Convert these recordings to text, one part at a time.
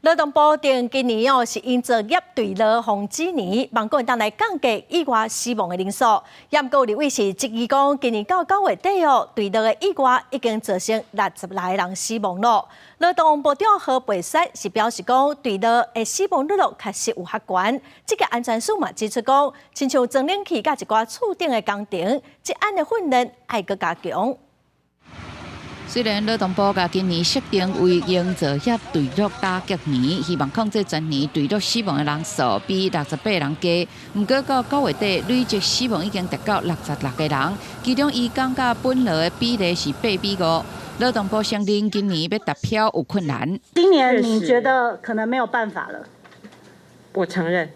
勞動部定今年哦是營造業墜落防止年，望講會當來降低意外死亡的人數。也毋過有立委是質疑講，今年到9月底哦，墜落的意外已經造成66個人死亡咯。勞動部長何培雪是表示講，墜落的死亡率確實有較懸。職業安全署嘛指出講，親像裝冷氣佮一寡厝頂的工程，職安的訓練愛閣加強。雖然勞動部共今年設定為營造業墜落打擊年，希望控制全年墜落死亡的人數比68人低。毋過到9月底累積死亡已經達到66個人，其中移工佮本勞的比例是8比5。勞動部承認今年欲達標有困難。今年你覺得可能沒有辦法了？我承認，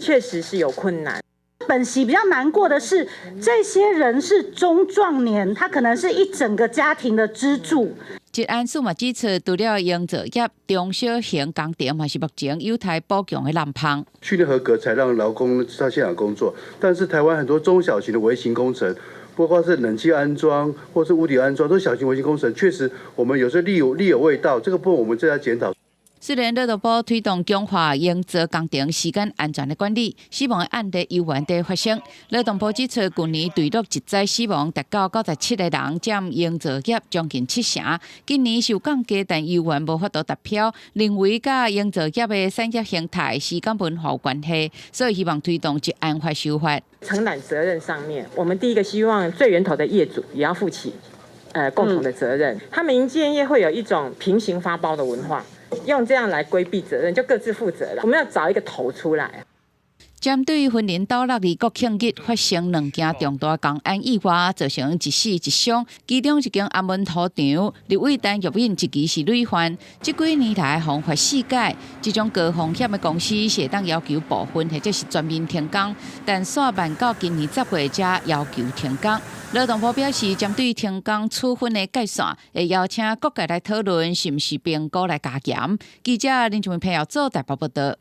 確實是有困難。本席比較難過的是，這些人是中壯年，他可能是一整個家庭的支柱。職安署嘛指出，除了營造業、中小型工程嘛是目前有待補強的難項。訓練合格才讓勞工在現場工作，但是台灣很多中小型的微型工程，包括是冷氣安裝或是屋頂安裝，都小型微型工程，確實我們有時候力有未到，這個部分我們正在檢討。雖然勞動部推動強化營造工程時間安全的管理，死亡的案例猶原佇發生。勞動部指出，舊年墜落職災死亡達到97個人，佔營造業將近七成。今年是有降低，但猶原無法度達標。認為佮營造業的產業形態、時間文化有關係，所以希望推動職安法修法。承擔責任上面，我們第一個希望最源頭的業主也要負起共同的責任。他們營建業會有一種平行發包的文化。用這樣來規避責任，就各自負責了。我們要找一個頭出來。針對雲林斗六佇國慶日發生兩件重大工安意外，造成一死一傷，其中一間阿門塗場，立委陳玉敏質疑是累犯。這幾年來防罰四改，這種高風險的公司是會當要求部分或者是全面停工，但煞慢到今年10月才要求停工。勞動部表示，針對停工處分的界線，會邀請各界來討論，是毋是評估來加嚴。記者林俊文朋友做台北報道。